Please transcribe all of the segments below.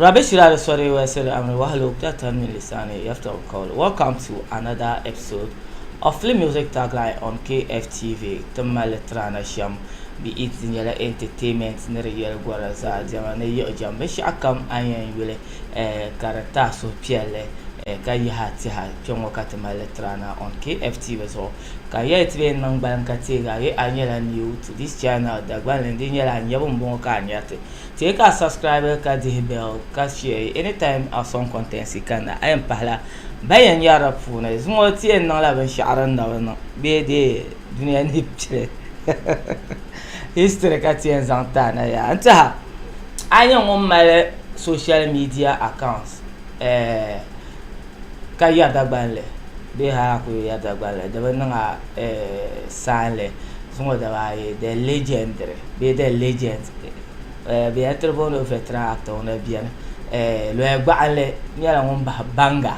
Rabbi shrah li sadri wa yassir li amri wahlul uqdatan min lisani yafqahu qawli. Welcome to another episode of Film Music Tagline on KFTV. Ti mali tirana shɛm bi it di nyɛla entertainment ni di yɛlgɔra zaa diɛma ni yiɣijɛm binshɛɣu kam a ni yɛn yuli eh, ka di ti a suhupiɛlli eh, ka yihi a tɛha kpɛŋɔ ka ti mali tirana on KFTV zuɣu. Ka n yɛli ti bee n niŋ gbaliŋ ka teegi a yi a nyɛla new to this channel Dagbanli di nyɛla a nyabu m-bɔŋɔ ka a nyari ti. Teei ka a subscribe ka dihi bell ka share anytime a sɔŋ contents kanna a yɛn pahila ban yɛn nyari di puuni. Zuŋɔ ti yɛn niŋla binshɛɣu din na bi niŋ bee dee dunia ni pili history ka ti yɛn zaŋ ti a na yaa. N tiɛha a nyɛ ŋun mali social media accounts eh, ka yɛri Dagbanli bee hali a ku yɛri Dagbanli di bi niŋ a eh, saanli zuŋɔ dabaayi the legendary bee the legend eh, bɛ yɛn tiri booni o veteran actor ŋuna beni eh, lɔya gbaɣinli nyɛla ŋun bahi baŋga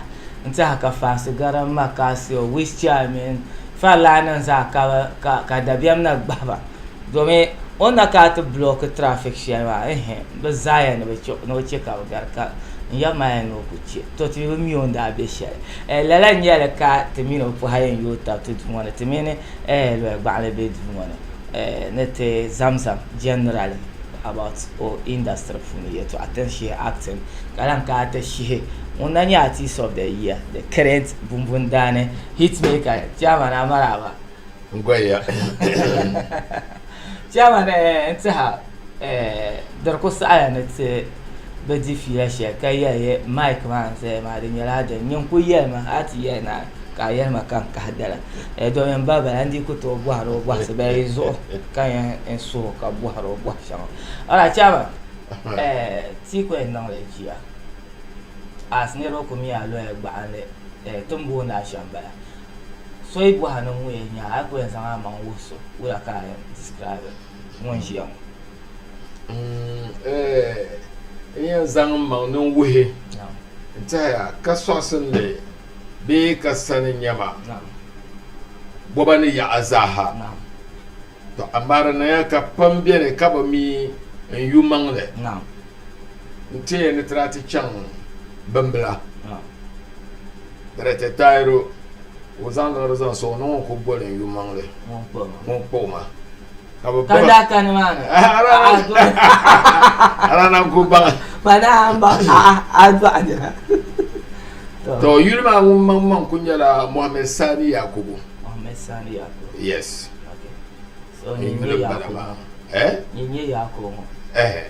n tiɛha ka Fansi Garam Makasio, Wizchild mini farilaanima zaa ka ka dabiɛm na gbahi ba domi o ni na kana ti blocki traffic shɛli maa ehe bɛ zaaya ni bɛ che ka bɛ gari ka n yaba maa yɛli ni o ku che to ti bi mi o ni daa be shɛli eh, lala n nyɛli ka ti mini o pɔha yɛn yooi tabi ti duu ŋɔ ni ti mini eh, lɔya gbaɣinli be duu ŋɔ ni eh, ni ti zamzam generally about o industry puuni yɛltɔɣa ti ni shihi acting ka lahi kana ti shihi ŋun na nyɛ artist of the year the current bumbundaani hitmaker chairman Amaraba. N goya. Chairman eh, n tiha eh, di ku saɣaya ni ti bi di fiila shɛli ka yɛli ye mic maa n zaya maa di nyɛla din nyin ku yɛlimi a ti yɛli naai ka a yɛlima ka n kahi dala eh, domi n ba bala n dii ku tooi bɔhiri o bɔhisi bala yi zuɣu ka yɛn n suhi o ka bɔhiri o bɔhi shɛŋa. Alright chairman eh, ti ku yɛn niŋli jia as niriba ku mi a loya gbaɣinli eh, ti ni booni a shɛm bala. So yi bɔhi a ni ŋun yɛn nyɛ a, a yi ku yɛn zaŋ a maŋ wuhi so, wula ka a yɛn describe ŋun ʒiya ŋɔ? N yɛn zaŋ n maŋ ni n wuhi n tɛhiya ka sɔɣisinli bee ka sani nyɛ ma bɔba ni yaɣa zaaha. To amaa di niŋya ka pam beni ka bi mi n yu maŋli. N teeya ni ti daa ti chaŋ bimbila Director Tairo ka o zaŋ liɣiri zaŋ sɔŋ ni ŋun ku boli n yu maŋli ŋun kpuɣi ma. Ka bɛ Ka daa kani maa ni. A daa naan ku baŋ. Pa naan baŋ a dɔɣi nira. To yuli maa ŋun maŋ maŋ ku nyɛla Mohammed Sani Yakubu. Mohammed Sani Yakubu. Yes. Okay. So ni nyɛ Yakubu. Eh? Ni nyɛ Yakubu ŋɔ. Eh.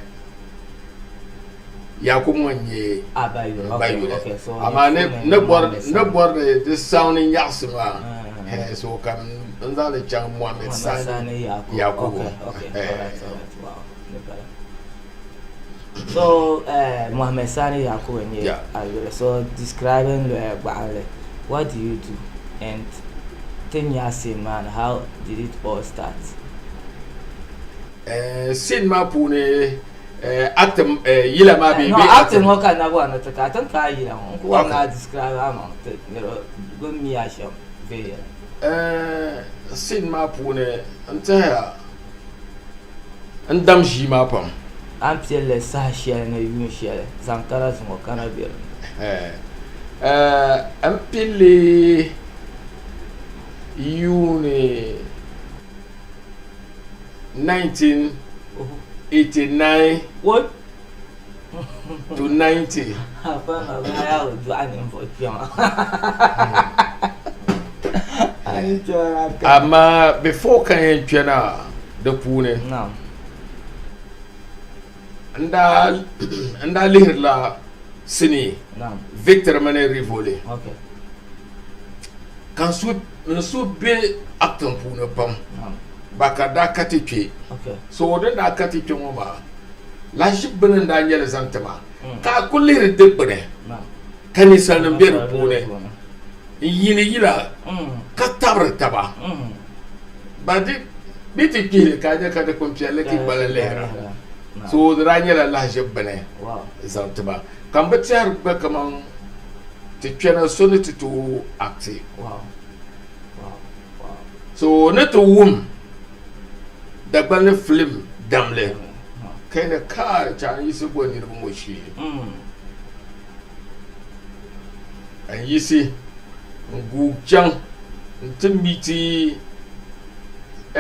Yakubu ŋɔ n-nyɛ A ba yuli. ba yuli. Okay, so Amaa ni ni bɔri ni bɔri ni di sound nyaɣisi maa. Eh, so ka n zaŋ li chaŋ Mohammed Sani Sani Yakubu. Okay, okay. Eh. All right, all right. Wow. Ni bala. So, Mohammed Sani Yakubu n-nyɛ a yuli. So, describing lɔya gbaɣinli, what do you do and ti nya scene maa ni, how did it all start? Scene maa puuni acting yila maa bee? No, acting ŋɔ ka na bɔri ni ti ka, ti ni paai yila ŋɔ, n ku bɔri ni a describe a maŋ ti niriba bɛ ni mi a shɛm viɛnyɛla. Scene maa puuni n tɛhiya N dam ʒii maa pam. A ni piɛli li saha shɛli ni yuun shɛli zaŋ kana zuŋɔ kana be di ni. N pilli yuuni 1989 to 90. Amaa before ka n yɛn kpɛna di puuni n daa lihirila sinii Victory mini Rivoli ka n suhu be acting puuni pam ba ka daa ka ti kpe so din daa ka ti kpe ŋɔ maa Lahiʒib bini n-daa nyɛ li zaŋ ti ma, ka a kul lihiri dikpini ka ninsalinim be di puuni n-yiini yila ka tabiri taba. Ba di bɛ ti kpihi li ka a nya ka dikpin piɛlli ti gbala lihira. So di daa nyɛla lahiʒib bini zaŋ ti ma, ka m bi tɛhiri gba kaman ti kpɛna so ni ti tooi akti. So ni ti wum Dagbanli filim damli. Ka yi ni kaari chaŋ yiɣisi bo niriba ŋɔ shee. Ka n yiɣisi n-guui chaŋ nti miti n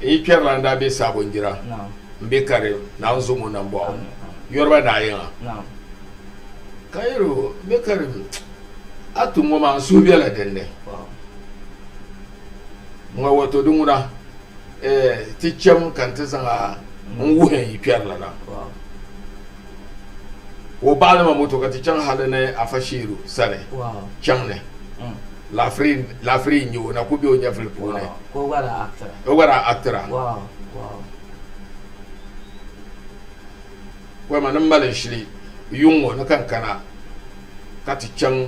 yi kpɛrila n daa be Sabonjira m-be Karim Naawuni zo ŋɔ nambɔɣu Yoruba naa yiŋa. Ka n yɛl o, M be Karim, a ti ŋɔ maa n suhu bela din ni. Ŋɔ wato di ŋuna ti cham ka n ti zaŋ a n-wuhi n yi kpɛrila na. Ka o baɣili ma moto ka ti chaŋ hali ni Afa Sheeru sani chaŋ ni. Laafiri n-nyɛ o na ku be o nyɛvili puuni. Ka o gba daa actira. O gba daa actira. Wama ni mali n shili yuŋ ŋɔ ni ka n kana ka ti chaŋ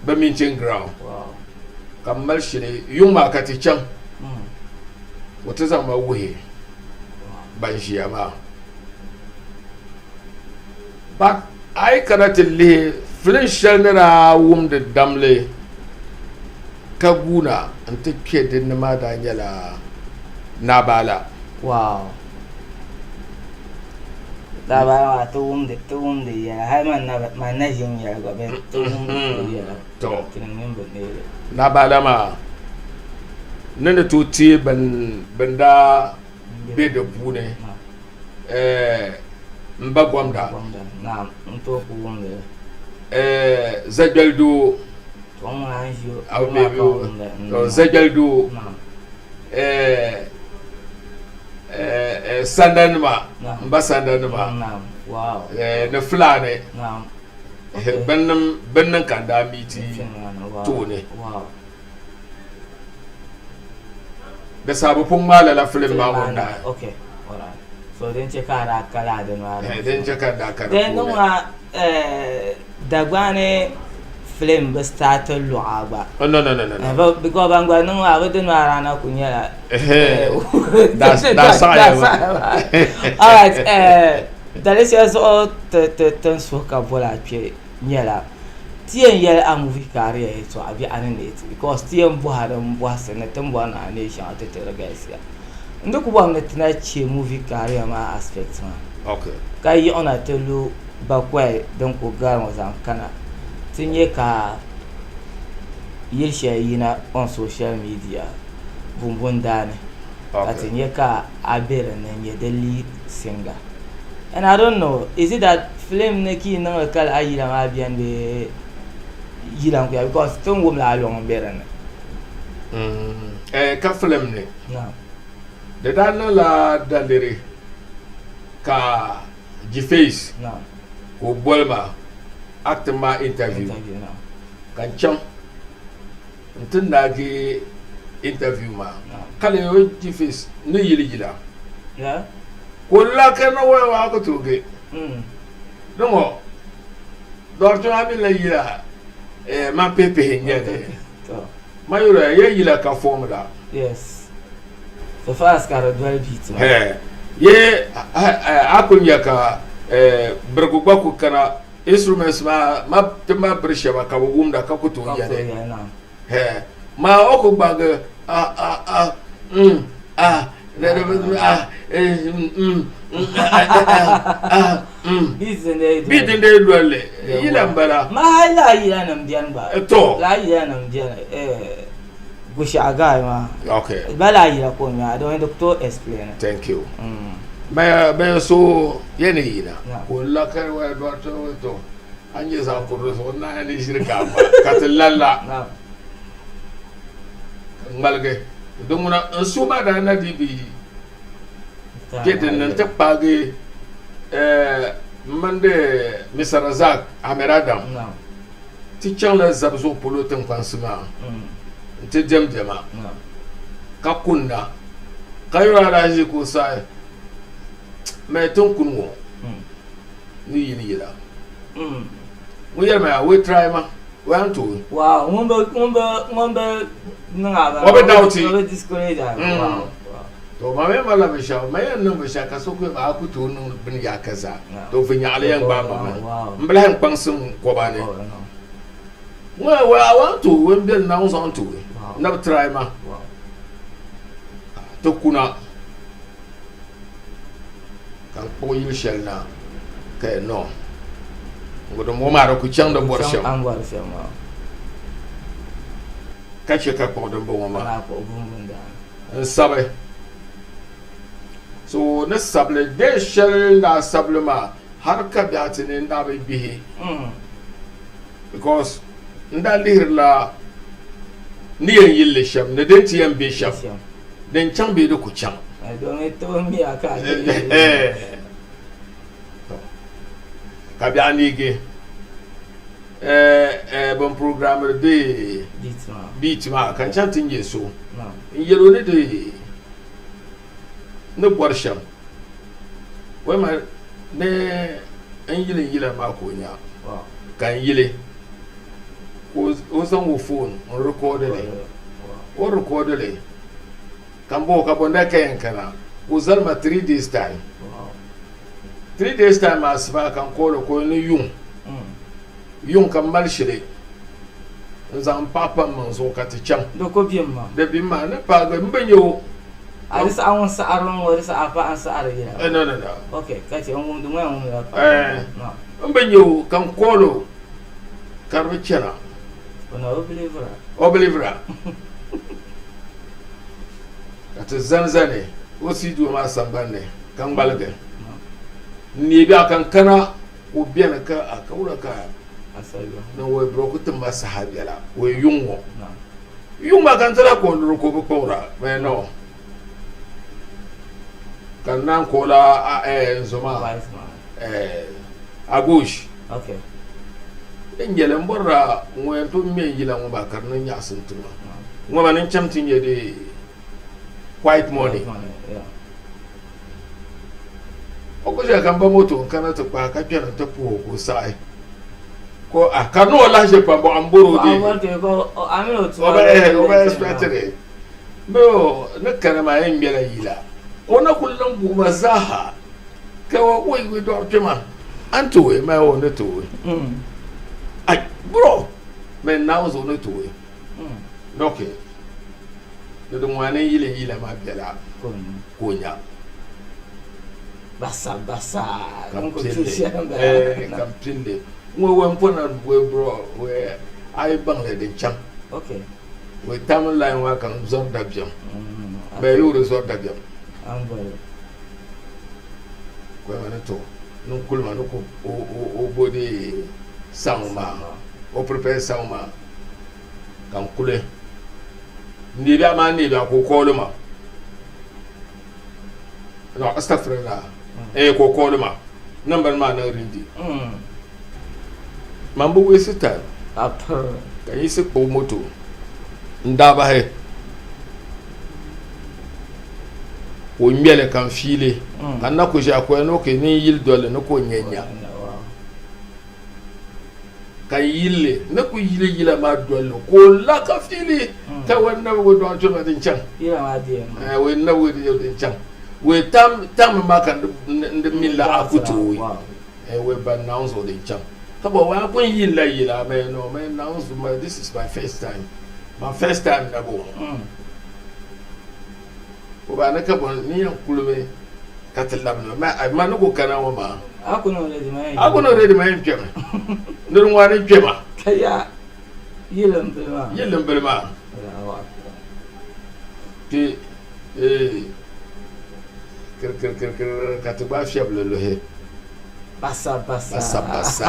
bɛ meeting ground ka m mali shili yuŋ maa ka ti chaŋ o ti zaŋ ma wuhi ban ʒiya maa but a yi kana ti lihi film shɛli ni daa wumdi damli ka guuna n ti kpɛ dinni maa daa nyɛla Nabaala. Wow. Nabaala maa ti wumdi ti wumdi yɛla hali man na man na ʒi n yɛli gba bɛ ti wumdi yɛla. To. Tinim mini bi neeli. Nabaala maa ni ni tooi teei bin bin daa be di puuni n ba gomda. Gomda naam n tooi ku wumdi li. Zagbɛli doo. To ŋuna n ʒi o to Zagbɛli doo. Sandanima n ba sandanima ni Fulani bin niŋ ka n daa miiti tooni. Di saha bi pun ŋmaai lala filim maa ŋɔ naai. Okay, alright. So din chɛ ka a daa ka laa dini maa. Eh, din chɛ ka n daa ka di Then puuni. ŋɔ eh, Dagbani film bi start luɣa gba. Oh, no, no, no, no, no. Eh, because ban gba niŋ maa bi dini maa daa na kuli nyɛla Eh, daa daa saɣaya maa. Alright, eh, dali shɛli zuɣu ti ti ti n suhu ka boli a kpe nyɛla ti yɛn yɛli a movie career yɛltɔɣa bɛ a ni neei ti because ti yɛn bɔhi din bɔhisi ni ti ni bɔri ni a neei shɛŋa ti ti di galisiya. N di ku bɔri ni ti na che movie career maa aspect maa ka yiɣi na ti lu bakɔi din ku gari ŋɔ zaŋ kana ti nya ka yili shɛli yina on social media bumbundaani ka ti nya ka a be din ni n-nyɛ di lead singer. And I don't know, is it that film ni ka yi niŋli ka lala yila maa beni bee yila n-kuya because ti ni wum lala luŋ m-be din ni. Eh, ka film ni. Di daa niŋla daliri ka G-Face ka o boli ma acting maa interview ka n chaŋ n ti naagi interview maa ka leei o G-Face ni yili yila ka o la ka na waya maa ku tooi ge ni ŋɔ dɔɣitɛ maa mi lahi yila man pihi pihi n-nyɛ li ma yuli ya yila ka fɔm la yes so fast ka di doli beat maa ye a kuli nya ka birigu gba ku kana instruments maa ma ti ma biri shɛba ka bi wumda ka ku tooi yɛli maa o ku gbaagi a a a mm a a mm a mm beat n dee dolli yila n bala ma hali laa yila nim biɛni gba to laa yila nim biɛni Gushiɛɣu guy maa okay ba laa yila ka o ŋmɛ I don't ku tooi explain thank you baya so yɛn ni yina ka o la ka waya dɔɣitɛ to a nyɛ zaɣ kurili zuɣu n ni ʒiri ka ka ti lalla ka ŋmaligi di ŋuna n suhu maa daa na dii bi kpɛ dinni n ti kpaagi n mindi Mr. Razak Ahmed Adam ti chaŋla zabi zuɣu polo tiŋkpansi maa nti diɛm diɛma ka kunna ka yɔri alahiʒi ka o saɣi mɛ tin kuni ŋɔ ni yili yila ŋun yɛli ma yaa we try ma o yan tooi wow ŋun bi ŋun bi ŋun bi niŋ a o bi doubt o bi discourage a wow to ma mi malila binshɛɣu ma yɛn niŋ binshɛɣu ka so ku yɛli ma a ku tooi niŋ bini yaaka zaa to viɛnyɛɣili yɛn gbaai ma mi n bi lahi kpaŋsi n kɔba ni ŋɔ a wan tooi n beni Naawuni zaŋ tooi n na bi try ma ti kuna. Ka n kpuɣi yili shɛli na ka yɛn no ŋɔ din bɔŋɔ maa di ku chaŋ di bɔri shɛm ka chɛ ka kpuɣi din bɔŋɔ maa n sabi so ni sabili dee shɛli n daa sabili maa hali ka biɛɣu ti ni n daa bi gbihi because n daa lihirila ni yɛn yilli shɛm ni din ti yɛn be shɛm din chaŋ bee di ku chaŋ. Ka biɛɣu neegi bin programiri dee beat maa ka n chaŋ ti nyɛ so n yɛl o ni dee ni bɔri shɛm wai ma ni n yili n yila maa ka o nya ka n yili ka o zaŋ o foon n rikɔɔdi li o rikɔɔdi li ka n bɔh o ka bɔ n-daa ka yɛn kana ka o zali ma 3 days time 3 days time maa asiba ka n call o ka o ni yuŋ yuŋ ka m mali shili n zaŋ n paɣa pa m maŋ zuɣu ka ti chaŋ Di ko bim maa. Di bim maa ni paagi m bi nya o. A di saha ŋun saɣiri ŋɔ di saha paɣa n saɣiri yila. Eh, no, no, no. Ok, ka che n wumdi ŋɔ yɛn wumdila paɣa. Eh, No. m bi nya o ka n call o ka di bi chana. O na bi belivira. O belivira. Ka ti zani zani o studio maa sambani ni ka n ŋmaligi. N neei biɛɣu ka n kana ka o beni ka a ka wula ka ni o bro ku ti ma saha biɛla o yuŋ ŋɔ. Yuŋ maa ka n ti lahi koondiri ka o bi kpuɣira mɛ no. Ka n naan ka o la n zo maa Agush. N nyɛli n bɔrila ŋun yɛn tooi ŋmɛ n yila ŋɔ maa ka di niŋ nyaɣisim ti ma. Ŋɔ maa ni n chaŋ ti nyɛ di white money. O ku ʒiya ka n ba moto n kana ti kpahi ka kpɛna n ti puhi o ka o saɣi ko a ka ni o lahi ʒe pam bɔɣu n bɔri o dee o ba eh o ba expect li bɛ o ni kana maa yɛn ŋmɛla yila ka o na kuli niŋ buɣima zaaha ka o wei wei dɔɣi kpɛma a ni tooi ma o ni tooi ai bro mɛ Naawuni zuɣu ni tooi ok ni di ŋɔ ni yili yila maa bɛla ka o nya basa basa ka n pilli ŋɔ wɛ n pɔna wɛ bro wɛ a yi baŋli din chaŋ wɛ tam line maa ka n zɔri dabiɛm bɛ yoori zɔri dabiɛm ka ni to ni kulima ni ku o bo di sound maa o prepare sound maa ka n kuli n neei biɛɣu maa n neei biɛɣu ka o kooli ma no astafurila eh ka o kooli ma nambani maa niŋ rindi man bi waste time ka yiɣisi kpuɣi moto n daa bahi ka o ŋmɛli ka n fiili ka n na ku ʒiya ka o yɛli ni okay ni n yili dolli ni ka o nya nya ka yilli ni ku yili yila maa dolli ka o la ka fiili ka wai nabi dɔɣi kpɛma din chaŋ wai nabi din chaŋ wai tam maa ka n di mini la a ku tooi wai ban Naawuni zuɣu din chaŋ ka bɔ wai a pun yili la yila mɛ no mɛ Naawuni zuɣu mɛ this is my first time my first time na bɔ O ba ni ka bɔ ni yɛn kulimi ka ti labina ma ni ku kana ŋɔ maa a ku niŋ ready ma a ku niŋ ready ma yɛn kpɛmi ni di ŋɔ ni kpɛma ka ya yili n bili maa yili n bili maa ti kirikirikiri ka ti gbaai fiɛbili luhi Basa basa. Basa basa.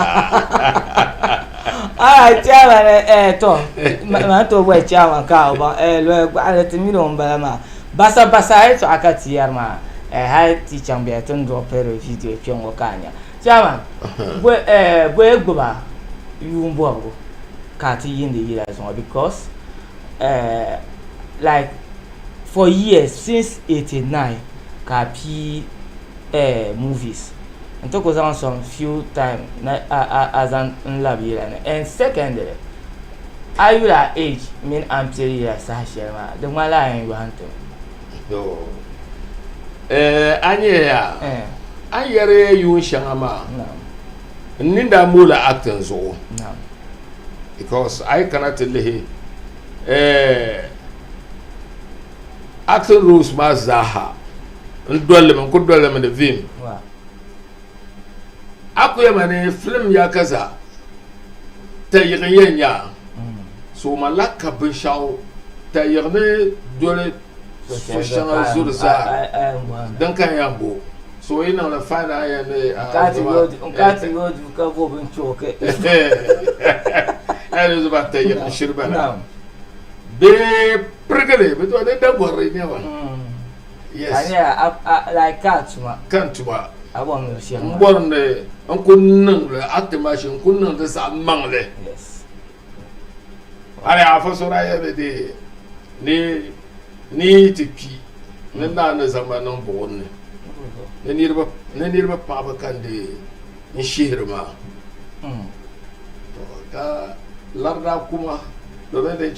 Ah, chairman eh to ma to bɔi chairman ka o baŋ eh lɔya gbaɣali ti mini o n bala maa basa basa a yɛltɔɣa ka ti yɛri maa eh hali ti chaŋ bɛla ti ni dropiri video kpɛ ŋɔ ka a nya chairman bɔ eh bɔya gbuba yuun bɔbigu ka ti yiindi yila zuŋɔ because eh like for years since 89 ka a pii eh movies n ti ku zaŋ some few time na a zaŋ n labi yila ni and secondly a yuli a age mini a ni pili yila saha shɛli maa di ŋmanila a yɛn yɔhim ti mi. Eh, a nyɛ ya eh. a yɛri yuun shɛŋa maa n ni daa moola acting zuɣu because a yi kana ti lihi eh, Acting roles maa zaaha n dolli mi n ku dolli mi ni vim A ku yɛma ni filim ya ka zaa tayiɣi n-yɛn nya a, so ma lahi ka binshɛɣu tayiɣi ni doli so shɛŋa zuri zaa din ka yɛn bo. So o yi niŋ li fine a yɛn ni a N ka ti yo duu ka bo bin chooki. A yɛn ni zuba tayiɣi n-shiri bala bee pirigili bɛ to di dagɔrili nɛma. Yes. A like ka tuma. Ka n tuma. A bɔri ni shɛm. N bɔri ni n ku niŋ li acting maa shee n ku niŋ di zaɣ maŋli. Yes. Hali afa so daa yɛli mi di ni ni ti kpi ni naa ni zaŋ ma niŋ buɣim ni ni niriba ni niriba paɣaba ka n di n shihiri maa. To ka lari daa kuma domin din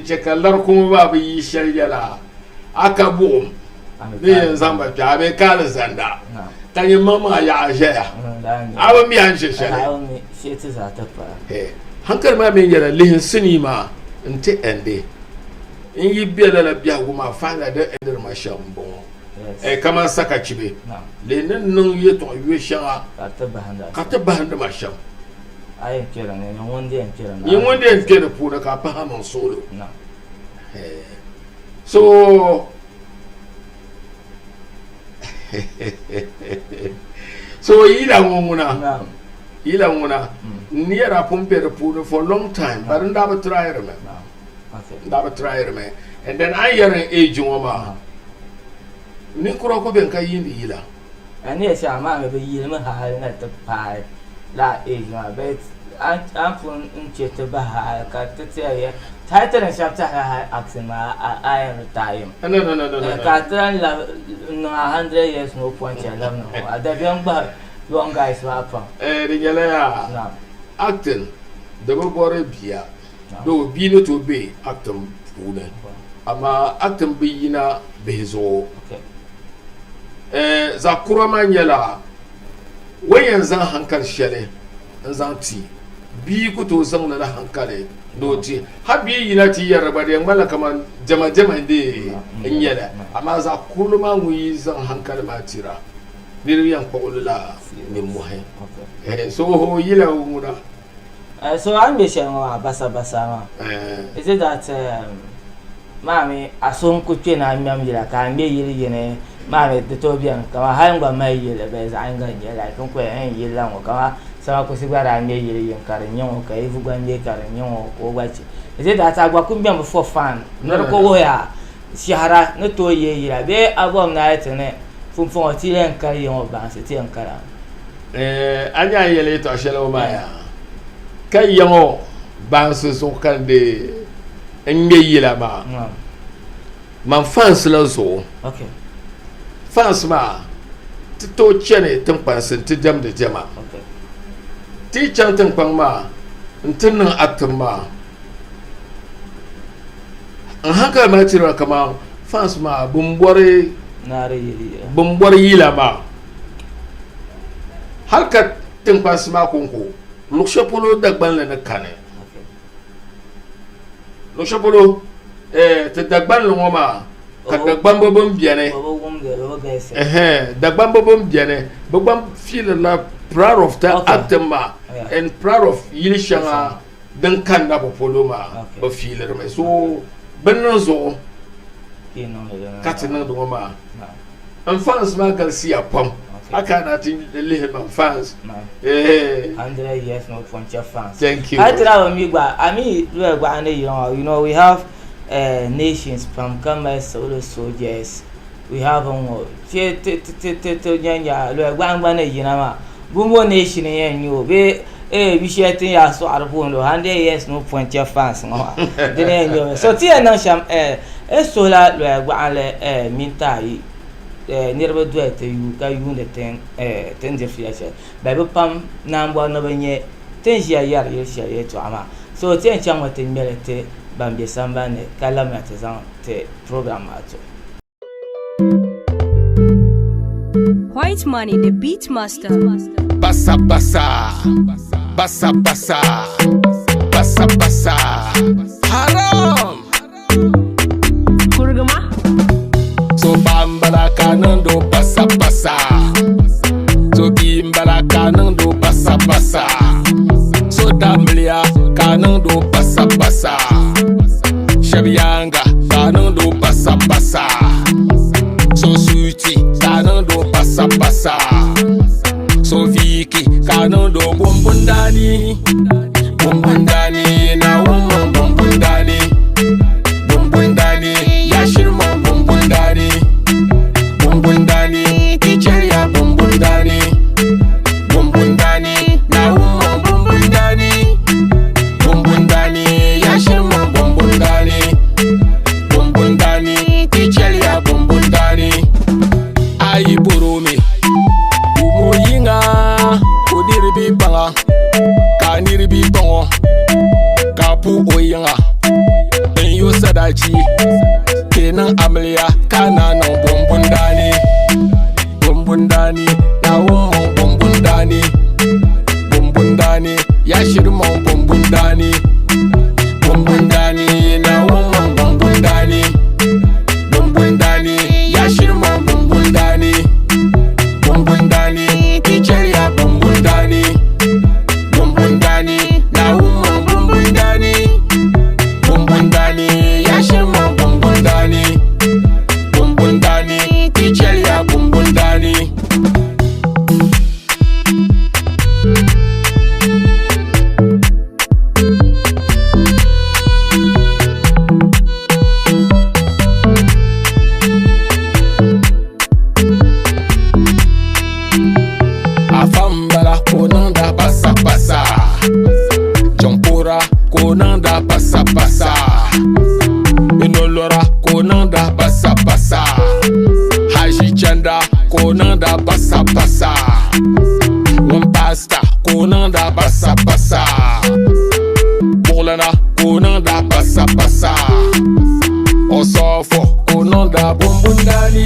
chɛ ka lari kuma maa bi yi shɛli nyɛla a ka buɣim ni yɛn zaŋ ba kpɛ a bee ka alizanda ka nyɛ maŋmaŋa yaɣa ʒɛya a bi mi a ni ʒɛ shɛli hankali maa mi nyɛla lihi sinii maa n ti ɛndi n yi bɛ lala biɛhigu maa faanla din ɛndiri ma shɛm n bɔŋɔ kamani sakachibi lihi ni niŋ yɛltɔɣa yo shɛŋa ka ti bahindi ma shɛm nyɛ ŋun di yɛn kpɛ di puuni ka a pahi a maŋ suɣulo So so yila ŋɔ ŋuna yila ŋuna n ni yɛra pun be di puuni for long time but n daa bi try mi n daa bi try mi and then a ni yɛri n age ŋɔ maa ninkura ku beni ka yiindi yila. A ni yɛli shɛm amaa mi bi yilimi hali na ti paai lala age maa but a ni pun n chɛ ti bahi hali ka ti tɛhiya hali ti ni shɛba tɛhila hali acting maa a yɛn retire mi. No no no no no. Ka ti lahi labi n niŋ a 100 years no point chɛ labina ŋɔ a dabiɛm gbahi young guys maa pam. Eh di nyɛla yaa acting di bi bɔri bia doo bia ni tooi be acting puuni amaa acting bi yina bihi zuɣu. Eh, zaɣ kura maa nyɛla o ni yɛn zaŋ hankali shɛli n-zaŋ ti bia ku tooi zaŋ lala hankali ni o ti. Hal bia yina ti yɛri gba di yɛn ŋmanila kaman diɛma diɛma n-dee n-nyɛ li. Amaa zaɣ kurili maa ŋun yi zaŋ hankali maa tira, niriba yɛn kpuɣi li la nimmɔhi. Eh, so o yila o ŋuna. Eh, so a ni be shɛli ŋɔ maa, basa basa maa, is it that um, maa mi a so n-ku kpe ni a ŋmɛm yila ka a ŋmɛ yili yini maa mi di tooi beni kaman hali n gba mali yili bee zaɣ yinga n-nyɛ like n ku yɛn n yili la ŋɔ kaman Samakusi gba daa ŋmɛ yili yini ka di nyɛ ŋɔ ka Ivu gba ŋmɛ ka di nyɛ ŋɔ ka o gba che is it that a gba ku ŋmɛmi for fun ni di ku wuhiya shɛhira ni tooi yeei yila bee a bɔri ni a yi ti ni pumpɔŋɔ ti yɛn kali ya ŋɔ baŋsi ti yɛn kali a Eh, a nya n yɛli yɛtɔɣ shɛli ŋɔ maa yaa ka ya ŋɔ baŋsi zuɣu ka n dee n ŋmɛ yila maa man fans la zuɣu fans maa ti tooi chani tiŋkpansi n ti diɛmdi diɛma ti yi chaŋ tiŋkpaŋ maa n ti niŋ acting maa n hankali maa tirima kaman fans maa bin bɔri bin bɔri yila maa hali ka tiŋkpansi maa konko luɣ shɛli polo Dagbanli ni kani luɣ shɛli polo ti Dagbanli ŋɔ maa ka Dagbamba bin beni Dagbamba bin beni bɛ gba fiilirila proud of ti acting maa and proud of yili shɛŋa din kanna bi polo maa bi fiilirimi so bɛ niŋ zuɣu ka ti niŋdi ŋɔ maa n fans maa galisiya pam a kana ti lihi man fans 100 years no poncha fans thank you I travel mi gba I mean lɔya gba ni yiri you know we have nations pam ka mali solo soldiers we have ŋɔ ti ti ti ti ti nya nya lɔya gba gba ni yina maa bumbo nation n yɛn nyɛ o bee ee yu shɛli ti ni yaa sɔɣiri booni o 100 years no poncha fans ŋɔ maa dini yɛn nyɛ o so ti yɛn niŋ shɛm n suhila lɔya gbaɣinli minti ayi niriba doli ti yuui ka yuundi ti ni diri fiila shɛli bɛ bi pam naan bɔri ni bɛ nya ti ni ʒiya yɛri yili shɛli yɛltɔɣa maa so ti yɛn chaŋmi ti ŋmɛli ti ban be sambani ni ka labina ti zaŋ ti program maa tuhi. White Money, the beat master. Basa basa, basa basa, basa basa, haram. Kurigima. So paɣa m-bala ka niŋdi o basa basa, so bia m-bala ka niŋdi o niŋdi bumbundaani bumbundaani Naawuni maŋ bumbundaani bumbundaani yaa shiri maŋ bumbundaani bumbundaani ti chɛriya bumbundaani bumbundaani Naawuni maŋ bumbundaani bumbundaani yaa shiri maŋ bumbundaani bumbundaani ti chɛriya bumbundaani a yi boromi wumo yiŋa ka o niriba baŋa ka a niriba baŋɔ ka a pu o yiŋa n yo sadachi ka i niŋ amiliya ka a naa niŋ bumbundaani bumbundaani Naawuni mɔŋ bumbundaani bumbundaani yaa shiri mɔŋ bumbundaani bumbundaani Naawuni mɔŋ bumbundaani bumbundaani yaa shiri mɔŋ bumbundaani bumbundaani ti chɛriya bumbundaani bumbundaani Naawuni mɔŋ bumbundaani bumbundaani yaa shiri mɔŋ bumbundaani bumbundaani ti chɛriya bumbundaani. Afa m-bala ka o niŋda pasapasa Jiŋpuhira ka o niŋda pasapasa Inolora ka o niŋda pasapasa Haʒi chanda ka o niŋda pasapasa Ŋun paasita ka o niŋda pasapasa Buɣulana ka o niŋda pasapasa Osofo ka o niŋda bumbundaani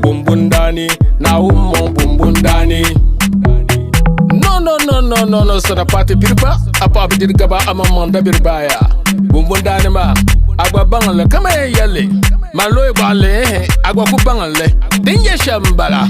bumbundaani Naawuni mɔŋ bumbundaani No no no no no no sara pati piripa a paɣa bi diri gaba a maŋmaŋ dabiri baaya bumbundaani maa a gba baŋ li kaman yɛn yɛli man looi gɔɣinli ehe a gba ku baŋ li din nyɛ shɛm m-bala.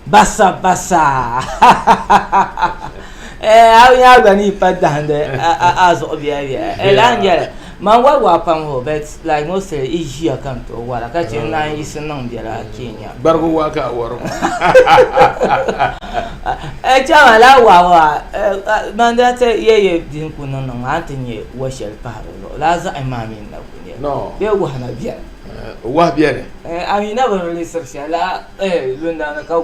Basa basa eh a nya gba ni pa dahindi a zuɣu biɛla biɛla eh laa n nyɛli man wari waa pam ho but like mostly i ʒiya ka n tooi wara ka chɛ n naan yiɣisi niŋ biɛla Kenya gbarigu waa ka a wari eh chama laa waa maa man daa ti yɛ yɛ din ku niŋ niŋ maa a ni ti nyɛ wa shɛli pahi di zuɣu laa zaɣim maa mi n na ku nyɛ bee wahi na biɛni wahi biɛni a mi na bi releasiri shɛli laa lundaani ka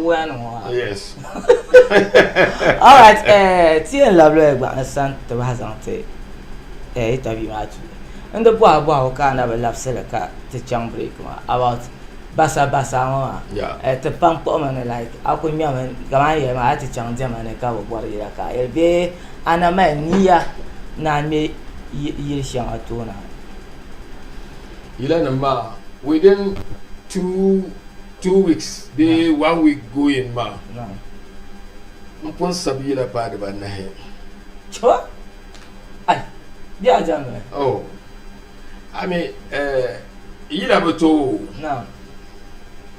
waya nim ŋɔ maa yes alright ti yɛn labila gbaɣani san ti bahi zaŋ ti interview maa tuuli n di bɔhi bɔhigu ka a na bi labisili ka ti chaŋ break maa about basa basa ŋɔ maa ti pam kpuɣimi ni like a ku ŋmɛmi kamani yɛli maa a ti chaŋ diɛma ni ka bi bɔri yila ka a yɛli bee a na mali niya ni a ŋmɛ yili shɛŋa tooni Yila nim maa within 2 weeks bee one week going maa n pun sabi yila paai dibanahi. Chɔ ai bɛ a jɛmli. Oh I mean yila bi tooi. Naam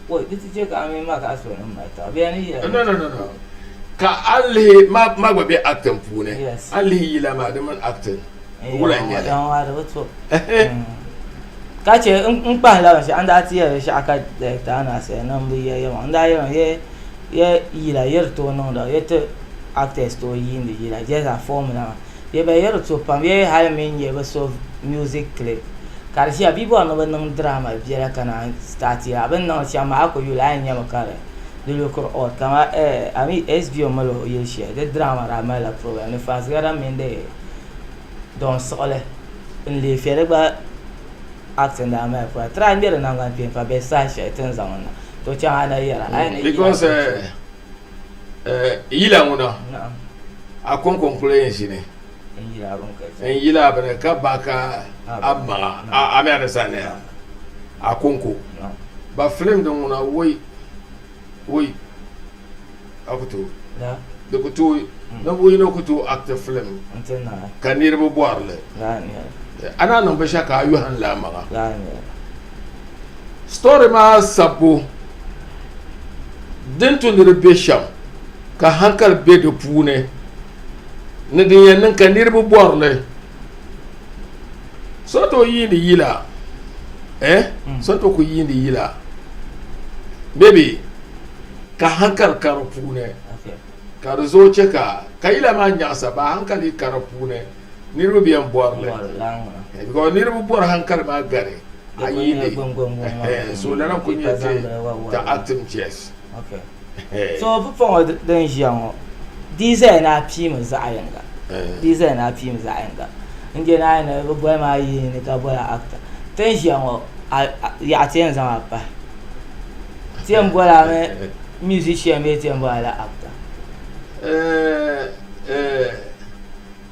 wai di ti chɛ ka a mini ma ka a so nim mali taba bee ni yila. No no no no ka a lihi ma gba bɛ acting puuni a lihi yila maa di mini acting. Wula n-nyɛ li? Yaŋ di bi to. Ka chɛ n kpahila binshɛɣu n daa ti yɛli binshɛɣu ka director Anas yɛli ni m bi yɛ yɛma n daa yɛlimi yɛ yɛ yila yɛ di tooi niŋda yɛ ti actors tooi yiindi yila just a formula maa yɛ bɛ yɛ di to pam yɛ hali mi nyɛ bi so music clip ka di ʒiya bia bɔri ni bi niŋ drama biɛla ka naan start ya bɛ ni niŋdi shɛm maa a ku yuli a yɛn nyami ka di di look odd kamani I mean SBO mali o yili shɛli di drama daa malila problem ni Fansgara mini di Don siɣili n leei fɛli gba acting daa mali problem try ŋmɛri nangbani kpeeni pa bɛ saha shɛli ti ni zaŋ na to chaŋ a na yɛra a yi ni because yila ŋuna a konko n kuli yɛn ʒini n yila bini ka ba ka a maŋa a mi a ni sani a konko. Ba film din ŋuna woi woi a ku tooi di ku tooi ninvuɣu yino ku tooi act film ka niriba bɔri li a na niŋ binshɛɣu ka a yɔhim li a maŋa story maa sabbu din tu ni di be shɛm ka hankali be di puuni ni din yɛn niŋ ka niriba bɔri li So tooi yiindi yila eh mm. so tooi ku yiindi yila maybe ka hankali ka di puuni ka di zooi chɛ ka ka yila maa nyaɣasa ba hankali ka di puuni niriba bi yɛn bɔri li because niriba bɔri hankali maa gari a yiindi so lala n ku nyɛ ti ti acting chess. So pumpɔŋɔ din ʒiya ŋɔ di yi zaya ni a piimi zaɣ yinga di yi zaya ni a piimi zaɣ yinga n je ni a yi ni bɛ boli ma yiini ka boli a actor ti ni ʒiya ŋɔ yaɣa ti yɛn zaŋ a pahi ti yɛn boli a mi musician bee ti yɛn boli a la actor?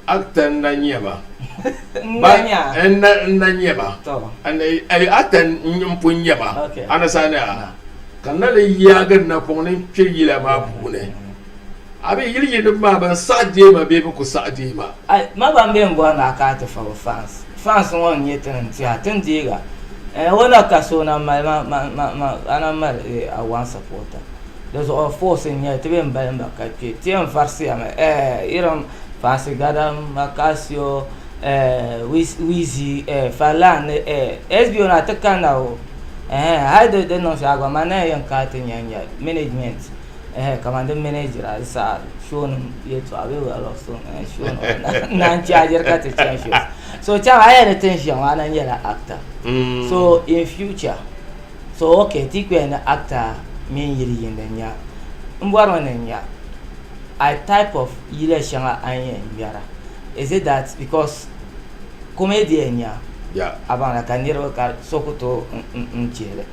Actor n na nyɛ ma n na nyɛ ma actor n pun nyɛ ma understand ya ka n na lee yaagi n napɔŋ ni n kpe yila maa puuni a mi yili yiindiba maa ban saɣi deei ma bee bɛ ku saɣi deei ma. Ai ma gba m-be m-bɔri ni a ka a ti fa bɛ fans. Fans ŋɔ n-nyɛ ti ni tiɛha ti ni deegi a. Eh, o na ka so na mali ma, ma, ma, ma, a na mali eh, a one supporter. Di zuɣu force n-nyɛ li, ti be m-balim ba ka kpe. Ti yɛn varisiya mi eh, irin Fancy Gadam, Macasio, eh, Wizzy, eh, Farlan ni eh, SBO na ti kanna o. Eh, hali di di niŋ shɛli gba man na yɛn ka ti nya nya management eh, kaman di manager a di saha show nim yɛltɔɣa bee well of stone eh, show nim na n chargeri ka ti chani shows. So chaŋ a yɛli ni ti ni ʒiya ŋɔ a na nyɛla actor. Mm. So in future so okay ti kpɛya ni actor mini yili yiindi n nya n bɔrimi ni n nya a type of yila shɛŋa a ni yɛn ŋmɛra is it that because comedy n nya a baŋda ka niriba ka so ku tooi n chihili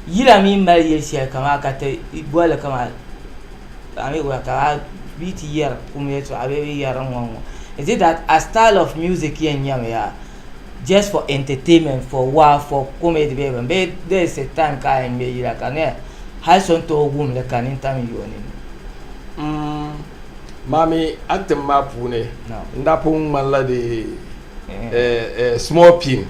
yila mi mali yili shɛli kaman ka ti bolli kaman a mi ka a yi ti yɛri kum yɛltɔɣa bee bɛ yɛri ŋ-ŋɔ ŋ-ŋɔ is it that a style of music yɛn nyɛmi yaa just for entertainment for waa for comedy bee bini bee there is a time ka a yɛn ŋmɛ yila ka di nyɛla hali so ni tooi wum li ka nintam yi o nini. Maa mi acting maa puuni n daa pun ŋmanila di small pin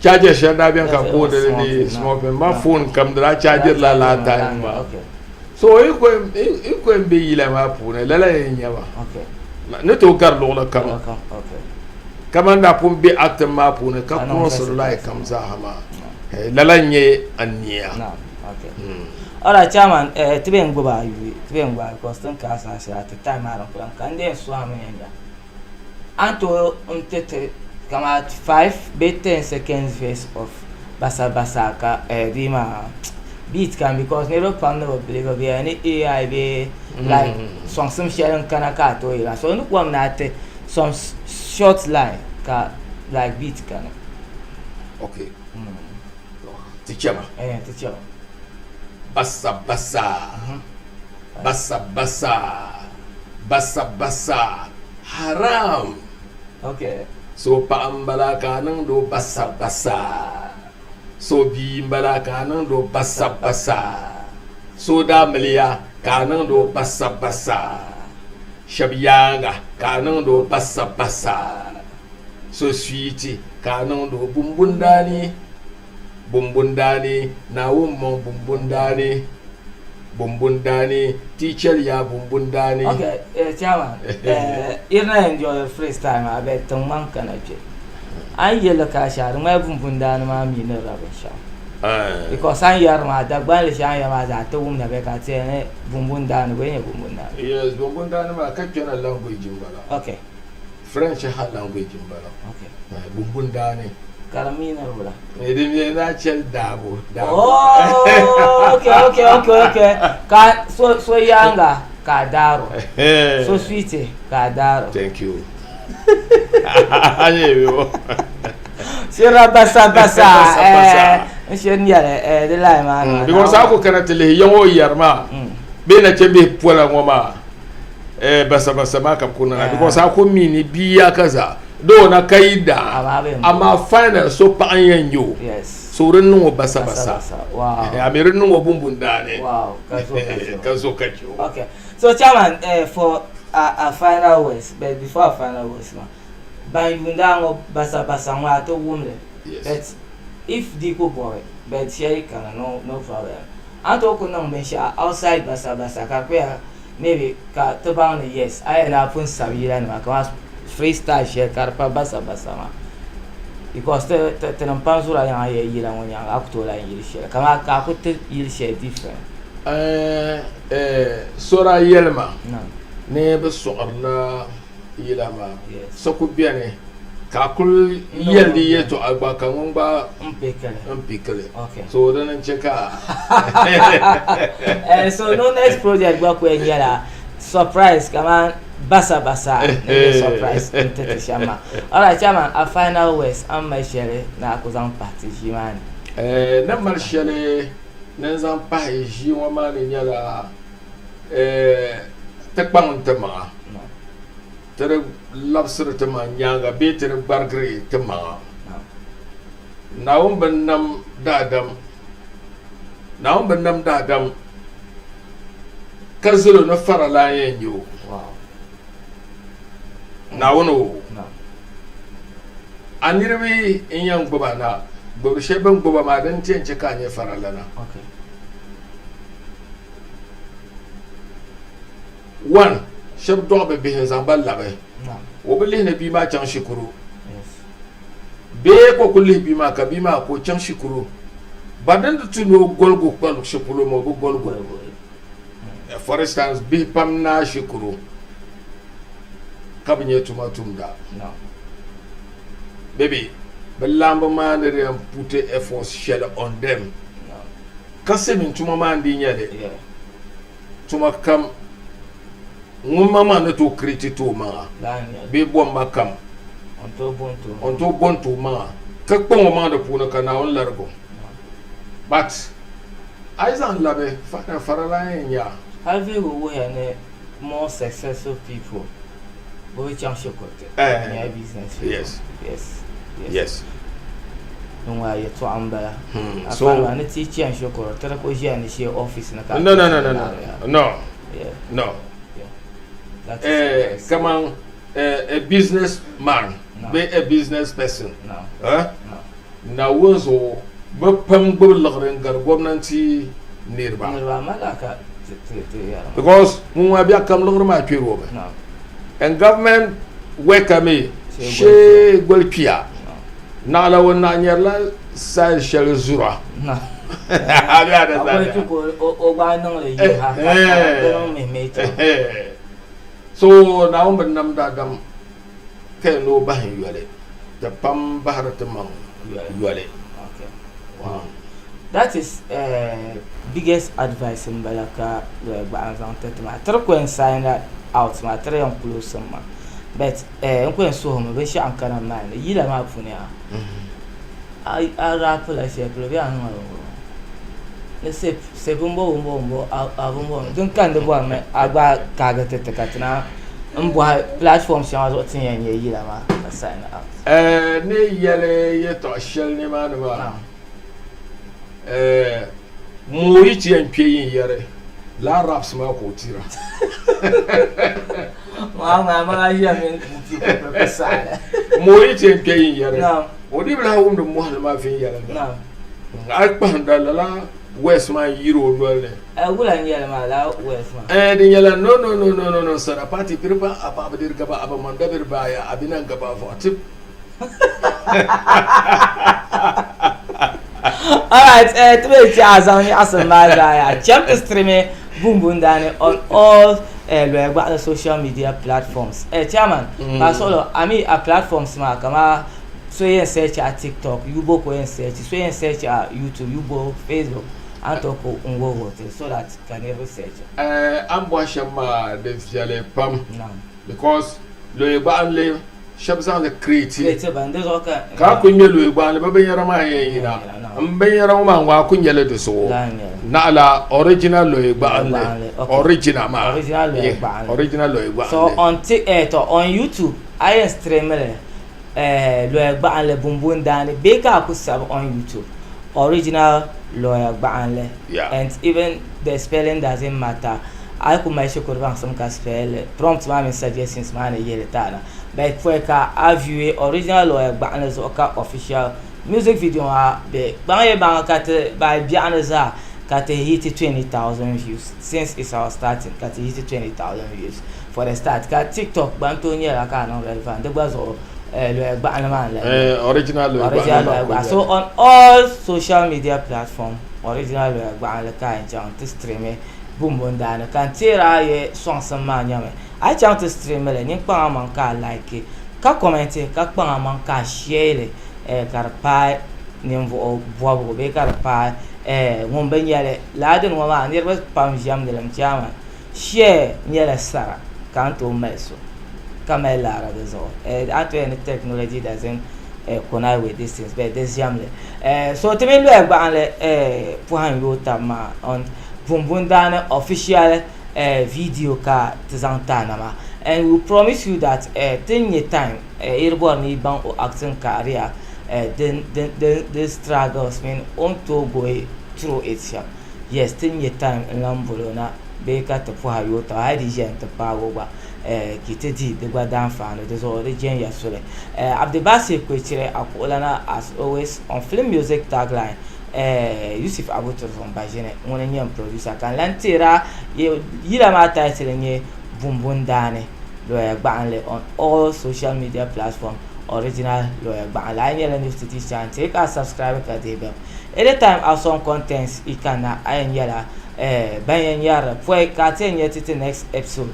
charger shɛli daa bɛni ka booni li di small pin ma phone kam di daa chargeri la laa time maa so yi ko yɛn bɛ yila maa puuni lala yɛn nyɛ maa ni tooi gari luɣuli kam kamani daa pun bɛ acting maa puuni ka crossiri line kam zaaha maa lala n nyɛ a nia. Alright chairman eh, ti bɛn gbubi a yuli ti bɛn gbubi a because tin ka saha shɛli a ti time maa din kuli ka n deen sɔhimi yɛn ya a ni tooi n ti ti kamani 5 bee 10 seconds verse of basa basa ka eh, di maa beat kam because niriba pam ni bi believe bɛ yɛli ni AI bee like sɔŋsim shɛli n kana ka a tooi yɛla so n ni bɔri ni a ti some short line ka like beat kani. Okay. Ti chɛma. Eh, ti chɛma. Basa basa. Basa basa. Basa basa. Haram. Okay. So paɣa n bala ka a niŋdi o basa basa. So bia n bala ka a niŋdi o basa basa. So daamiliya ka a niŋdi o basa basa. Shɛba yaaŋa ka a niŋdi o basa basa. So suiti ka a niŋdi o bumbundaani, bumbundaani, Naawuni mɔŋ bumbundaani, bumbundaani, ti chɛliya bumbundaani. Okay, eh, chairman, eh, iri na enjoy freestyle maa bɛ tiŋ man kana kpe. A ni yɛli ka shɛli di ŋmani bumbundaani maa mi ni ra binshɛɣu. Because a ni yɛri maa Dagbanli shɛli a ni yɛri maa zaa ti wumda bɛ ka ti yɛli ni bumbundaani bɛ nyɛ bumbundaani. Yes, bumbundaani maa ka kpɛna language m-bala. Okay. French ha language n bala. Okay. Bumbundaani. Ka di mean wula? Di mean a chɛli daabu. Oh, okay, okay, okay, okay. Ka so so yaaŋa ka a daaro. So sweet ka a daaro. Thank you. Shira basa basa. N shiri nyɛli eh, di line maa. Because a ku kana ti lihi ya ŋɔ yɛri maa bee nachimbihi pola ŋɔ maa. Eh, basa basa maa ka ku niŋa because a ku mi ni bia ka zaa doo na ka yi daa amaa final so paɣa n yɛn nyɛ o. Yes. So di niŋ o basa basa. Wow. A mi di niŋ o bumbun daani. Wow. Ka zo ka chɛ o. Ka zo ka chɛ o. Okay. So chairman, for our final words, but before our final words ma, ban yuunda ŋɔ basa basa ŋɔ a ti wum li. Yes. But if di ku bɔbi, but shɛli kana no, no problem. A ni tooi ku niŋ binshɛɣu outside basa basa ka di kpuya maybe ka ti baŋ ni yes a yɛn daa pun sabi yila nima kamani freestyle shɛli ka di pa basa basa maa because ti ti tinim pam zura yaŋa yɛ yila ŋɔ nyaanga a ku tooi lahi yili shɛli kamani ka a ku ti yili shɛli different. Eh, eh, so daa yɛli ma ni bɛ sɔɣirila yila maa so ku beni ka a kuli yɛli di yɛltɔɣa gba ka ŋun gba n pikili so dini n-chɛ ka eh, so no next project gba ku yɛn nyɛla surprise kaman basa basa ni nyɛ surprise n ti ti shɛm maa alright chairman a final words a ni mali shɛli ni a ku zaŋ pahi ti ʒii maa ni eh, ni mali shɛli ni n zaŋ pahi ʒii ŋɔ maa ni nyɛla eh, ti kpaŋ n ti maŋa Ti di labisiri ti maŋ nyaaŋa bee ti di gbarigiri ti maŋa. Naawuni bi nam daadam, Naawuni bi nam daadam ka zalo ni faralana yɛn nyɛ o. Naawuni o, a niriba n-yɛn gbuba na, gbubiri shɛli bɛ ni gbuba maa din ti yɛn chɛ ka a nyɛ faralana. One, shɛba dɔɣi bɛ bihi n-zaŋ ba labi. O bi lihi ni bia maa chaŋ shikuru. Bee ka o kuli lihi bia maa ka bia maa ka o chaŋ shikuru. Ba din di tu ni o goligu kpa luɣushɛli polo maa o bi goligu. For instance, bihi pam naai shikuru ka bi nyɛ tuma tumda. Maybe bɛ laamba maa ni di yɛn put efforts shɛli on them ka silimiin tuma maa n-dii nyɛ li. Tuma kam ŋun maŋmaŋ ni tooi create ti o maŋa bee bomma kam o ni tooi bo n-ti o maŋa ka kpaŋ o maŋ di puuni ka Naawuni larigi o. But a yi zaŋ labi fana faralana yɛn nyɛ a. Hali vihigu wuhiya ni more successful people bɛ bi chaŋ shikuruti bɛ nyɛla business people. Yes. Yes. Yes. Din ŋɔ a yɛtɔɣa m-bala. Hmm. A So kpalim a ni ti chani shikuru ti di ku ʒiya ni shee office ni ka a No, no, no, ti no, no. laɣiri No. Yeah. No. Yeah. That is Eh, interesting. kaman eh, a business man No. bee a business person. No. Eh? No. Naawuni zuɣu bɛ pam gbubi liɣiri n-gari gomnanti niriba. Niriba amaa ka ti ti ti yɛri maa. Because ŋun ŋɔ biɛɣu kam liɣiri maa kpɛri o mi. No. And government worker mi Shee shee goli kpiya. Naɣila o naɣ nyɛrila size shɛli zura. No. A be Ka understand? goli kpi ka o o gbaai niŋli yiha ka ka di niŋ mihi chaŋ. So Naawuni bi nam daadam ka yɛn ni o bahi n yoli, ti pam bahiri ti maŋ yoli. Okay. Wow. That is uh, biggest advice n bala ka eh, gbaɣa zaŋ ti ti maa. Tiri ko yɛn sign out maa, tiri yɛn close maa. But eh, n ko yɛn suhimi binshɛɣu n kana maa ni yila maa puuni a a a raapila shɛli polo bee a niŋla binbɔŋɔ ni sep sep n bɔ bɔŋɔ bɔ a bɔŋɔ din kandi bɔrimi a gba kaagi ti ti ka ti na n bɔhi platform shɛŋa zuɣu ti ni yɛn nyɛ yila maa ka sign out. Eh, ni yɛli yɛtɔɣ shɛli nimaani maa, eh, moo yi ti yɛn kpe yin yɛri laa raps maa ka o tira. Moo yi ti yɛn kpe yin yɛri, o dii bi lahi wumdi mɔhili maa viɛnyɛliŋga. A yi kpahinda lala words maa n-yiri o noli ni. Wula n-nyɛli maa lala words maa? Eh, di nyɛla no no no no no no sara party piriba a paɣaba diri gaba a ba man dabiri baaya a bi nan gaba vɔɣu tip. Alright, eh, ti bee chi a zaŋ nyaɣisim maa zaa yaa. Cham ti streami Bumbun Daani on all eh, loya gbaɣili social media platforms. Eh, chairman, ka a suɣilo, a mi a platforms maa kama so yɛn search a TikTok, Yubo ka o yɛn search, so yɛn search a YouTube, Yubo, Facebook, a ni tooi ku n wuhi wuhi ti so that ka niriba search a. Eh, a ni bɔhi shɛm maa di viɛli pam Naam. because loya gbaɣinli shɛba zaŋ li create Create ban di zuɣu ka ka a ku ŋmɛ loya gbaɣinli bɛ binyɛra maa yɛn yina n binyɛra ŋɔ maa ŋɔ a ku nyɛli di zuɣu Laa n-nyɛli. naɣila original loya gbaɣinli Gbaɣinli, okay. original maa Original loya Yeah, gbaɣinli. original loya So gbaɣinli on ti eh, to on YouTube a yɛn stream li eh, loya gbaɣinli Bumbun Daani bee ka a ku sabi on YouTube. Original Lawyer Gbaɣinli Yeah. and even the spelling doesn't matter a yi ku mali shikuru baŋsim ka spell li prompt maa mini suggestions maa ni yihili ti a na but pɔi ka a view Original Lawyer Gbaɣinli zuɣu ka official music video maa be kpaŋ yi baŋ ka ti by biɛɣuni zaa ka ti hit 20,000 views since it's our starting ka ti hit 20,000 views for the start ka TikTok gba n tooi nyɛla ka a niŋ relevant di gba zuɣu lawyer Gbaɣinli maa n lahi Eh, original lawyer Original Gbaɣinli Lawyer maa Gbaɣinli. ko So on all social media platform Original Lawyer Gbaɣinli ka a yɛn chaŋ ti stream Bumbundaani ka n teeri a yi sɔŋsim maa nyɛmi a yi chaŋ ti stream li nyin kpaŋ a maŋ ka a like ka comment ka kpaŋ a maŋ ka a share li eh, ka di paai ninvuɣu bɔbigu bee ka di paai eh, ŋun bi nyɛli lala dini ŋɔ maa niriba pam ʒɛmdi li mi chairman share nyɛla sara ka a ni tooi mali so ka mali laara di zuɣu eh, a ni tooi yɛli ni technology doesn't eh, connive with these things but di ʒɛmli eh, so ti mini lɔya gbaɣinli eh, pɔhim yooi tab maa on Bumbundaani official eh, video ka ti zaŋ ti a na maa and we promise you that eh, ti ni nyɛ time eh, yi di bɔri ni yi baŋ o acting career eh, din, din, din, din struggles mini o ni tooi go through it shɛm. Yes, ti ni nyɛ time n lan boli o na bee ka ti pɔha yooi taba hali di yi ʒiɛya nti paagi o gba eh, ka yi ti di di gba daanfaani di zuɣu di jɛn ya suli. Eh, Abdibasir Kwechire Akuɣulana as always on Film Music Tagline eh, Yusuf Abu Turzun Baʒini ŋuni n-nyɛ n producer ka n lan teeri a yila maa title n-nyɛ Bumbundaani Lawyer Gbaɣinli on all social media platform Original Lawyer Gbaɣinli. A yi nyɛla new to this channel, teei ka a subscribe ka dihi bɛm. Anytime a sɔŋ contents yi kanna a yɛn nyɛla eh, ban yɛn nyari li pɔi ka a ti yɛn nya ti ti next episode.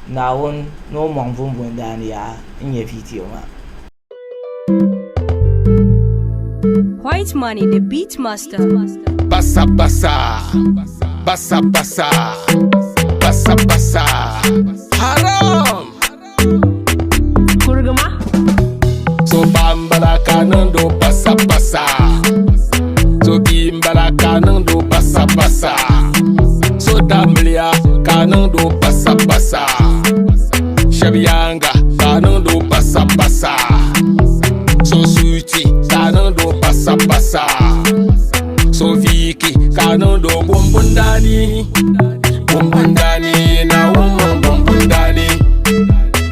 Naawuni ni o mɔŋ Bumbundaani yaa n-nyɛ video maa. White Money, the beat master. Basa basa, basa basa, basa basa, haram. Kurigima. So paɣa m-bala ka niŋdi o basa basa, so bia m-bala ka niŋdi o basa basa, so daamiliya ka niŋdi o basa basa, shɛba yaaŋa ka niŋdi o basa basa, so suuti ka niŋdi o basa basa, so viiki ka niŋdi o bumbundaani. Bumbundaani Naawuni mɔŋ bumbundaani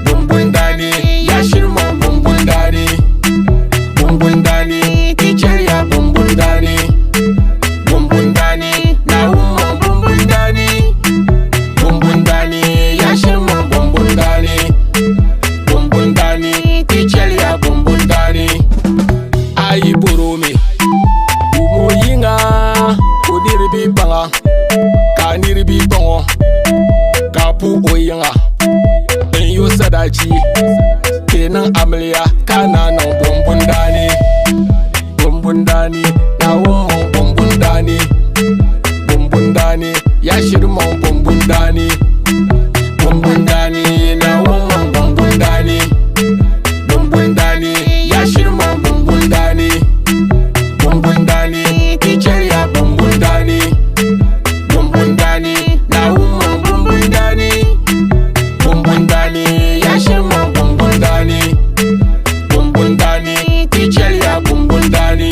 Bumbundaani ya shiri mɔŋ bumbundaani Bumbundaani ti chɛriya bumbundaani Bumbundaani Naawuni mɔŋ bumbundaani Bumbundaani ya shiri mɔŋ bumbundaani Bumbundaani ti chɛriya bumbundaani A yi bɔro mi wumo yiŋa ka o diri bi baŋa ka niriba baŋ o ka pu o yiŋa n yo sadachi ka yi niŋ amiliya ka a naa niŋ bumbundaani bumbundaani Naawuni mɔŋ bumbundaani bumbundaani ya shiri mɔŋ bumbundaani bumbundaani Naawuni mɔŋ bumbundaani bumbundaani ya shiri mɔŋ bumbundaani bumbundaani ti chɛriya bumbundaani Bumbundaani, Naawuni mɔŋ bumbundaani. Bumbundaani, ya shiri mɔŋ bumbundaani. Bumbundaani, ti chɛliya bumbundaani.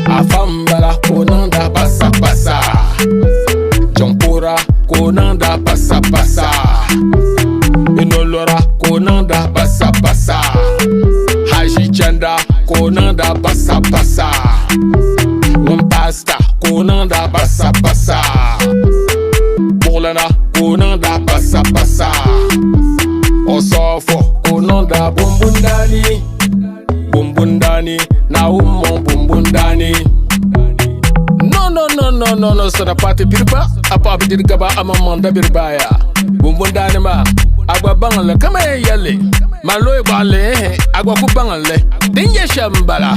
Afa m-bala ka o niŋda basabasa Jiŋpuhira ka o niŋda basabasa Inolora ka o niŋda basabasa Haʒi chanda ka o niŋda basabasa Ŋun paasita ka o niŋda basabasa Buɣulana ka o niŋda basabasa Osofo ka o niŋda bumbundaani Bumbundaani, Naawuni mɔŋ bumbundaani. No, no, no, no, no, no, sara paati biriba, a paɣa bi diri gaba a maŋmaŋ dabiri baaya. Bumbundaani maa, a gba baŋ li kaman yɛn yɛli li, man looi gbaɣinli, ehe, a gba ku baŋ li. Din nyɛ shɛm m-bala.